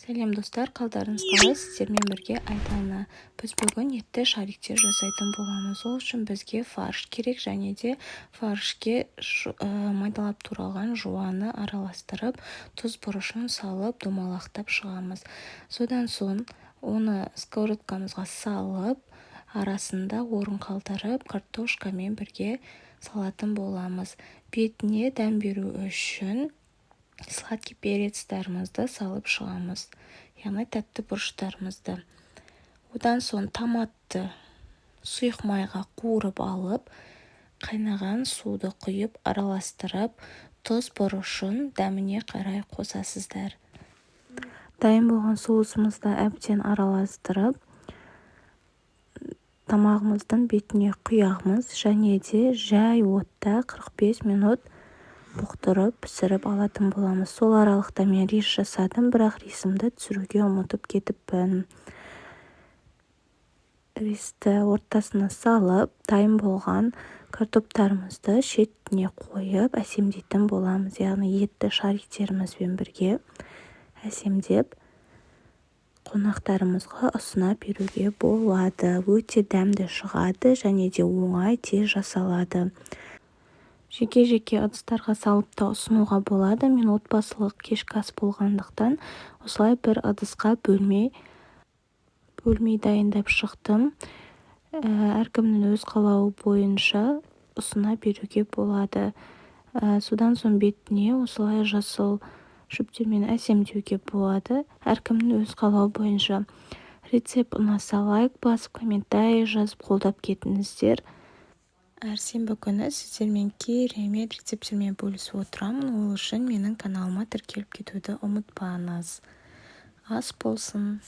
Сәлем, достар! Қалдарыңыз қалай? Сіздермен бірге Айдана. Біз бүгін етті шариктер жасайтын боламыз. Ол үшін бізге фарш керек және де фаршке майдалап туралған жуаны араластырып, тұз, бұрышын салып, домалақтап шығамыз. Содан соң оны сковородкамызға салып, арасында орын қалдырып, картошкамен бірге салатын боламыз. Бетіне дәм беру үшін сладкий перецтарымызды салып шығамыз, яғни тәтті бұрыштарымызды. Одан соң томатты сұйық майға қуырып алып, қайнаған суды құйып, араластырып, тұз, бұрышын дәміне қарай қосасыздар. Дайын болған соусымызды әбден араластырып, тамағымыздың бетіне құямыз және де жай отта 45 минут бұқтырып, пісіріп алатын боламыз. Сол аралықта мен рис жасадым, бірақ рисімді түсіруге ұмытып кетіппін. Ристі ортасына салып, дайын болған картоптарымызды шетіне қойып, әсемдейтін боламыз, яғни етті шариктерімізбен бірге әсемдеп, қонақтарымызға ұсына беруге болады. Өте дәмді шығады және де оңай, тез жасалады. Жеке-жеке ыдыстарға салып та ұсынуға болады. Мен отбасылық кешкі ас болғандықтан, осылай бір ыдысқа бөлмей бөлмей дайындап шықтым. Әркімнің өз қалауы бойынша ұсына беруге болады. Содан соң бетіне осылай жасыл шөптермен әсемдеуге болады, әркімнің өз қалауы бойынша. Рецепт ұнаса, лайк басып, комментарий жазып, қолдап кетіңіздер. Әр сенбі күні сіздермен керемет рецепттермен бөлісіп отырамын. Ол үшін менің каналыма тіркеліп кетуді ұмытпаңыз. Ас болсын!